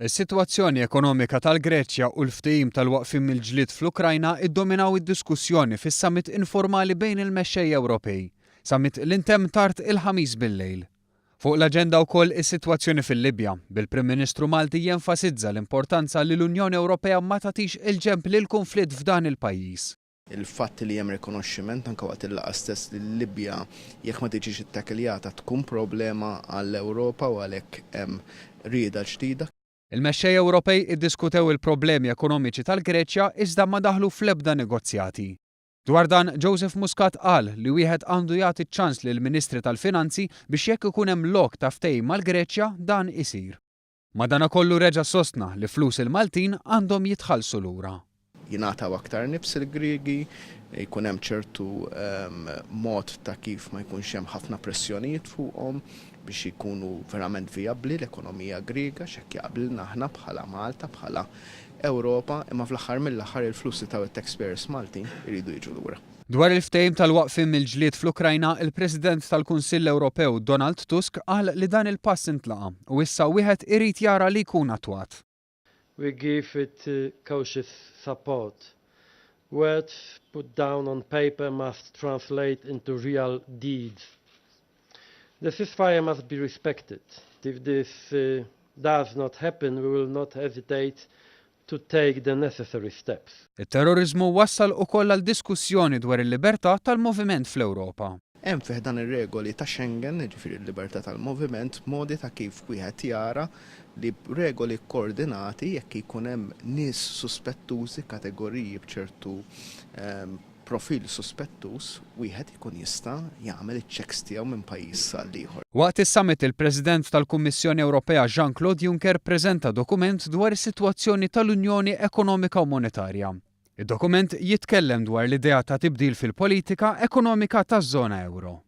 Is-sitwazzjoni ekonomika tal-Greċja u l-ftehim tal-waqfien mill-ġlied fl-Ukrajna iddominaw id-diskussjoni fis-summit informali bejn il-mexxejja Ewropej. Summit li ntemm tard il-Ħamis bil-lejl. Fuq l-aġenda wkoll is-sitwazzjoni fil-Libja, bil-Prim Ministru Malti jenfasizza l-importanza li l-Unjoni Ewropea ma tagħtix il-ġenb lill-kunflitt f'dan il-pajjiż. Il-fatt li hemm rikonoxximent anke waqt il-laqgħa stess li l-Libja, jekk ma tiġix ittakiljata, tkun problema għall-Ewropa u għalhekk hemm rieda ġdida. Il-mexxejja Ewropej iddiskutew il-problemi ekonomiċi tal-Greċja iżda ma daħlu fl-ebda negozjati. Dwar dan, Joseph Muscat qal li wieħed għandu jagħti ċ-ċans lill-Ministri tal-Finanzi biex jekk ikun hemm lok ta' ftehim mal-Greċja dan isir. Madanakollu reġa' sostna li flus il-Maltin għandhom jitħallsu lura. Jingħataw aktar nifs il-Griegi, jkun hemm ċertu mod ta' kif ma jkunx hemm ħafna pressjonijiet fuqhom biex ikunu verament vijabbli l-ekonomija Griega, x'hekk jaqblilna aħna bħala Malta, bħala Ewropa, imma fl-aħħar mill-aħħar il-flus li taw it-taxpayers Maltin iridu jiġu lura. Dwar il-ftehim tal-waqfien mill-ġlied fl-Ukrajna, il-President tal-Kunsill Ewropew Donald Tusk qal li dan il-pass intlaqa' u issa wieħed irid jara li jkun attwat. We give it cautious support. Words put down on paper must translate into real deeds. The ceasefire must be respected. If this does not happen, we will not hesitate to take the necessary steps. It-terroriżmu wassal ukoll għal diskussjoni dwar il-libertà tal-moviment fl-Ewropa. Hemm fih dan ir-regoli ta' Schengen, jiġifieri l-libertà tal-moviment, modi ta' kif wieħed jara li b'regoli kkoordinati jekk jkun hemm nies suspettużi, kategoriji b'ċertu profil suspettuż, wieħed ikun jista' jagħmel iċ-checks tiegħu minn pajjiż għal ieħor. Waqt is-summit il-President tal-Kummissjoni Ewropea Jean-Claude Juncker preżenta dokument dwar is-sitwazzjoni tal-Unjoni Ekonomika u Monetarja. Id-dokument jitkellem dwar l-idea ta' tibdil fil-politika ekonomika taż-żona ewro.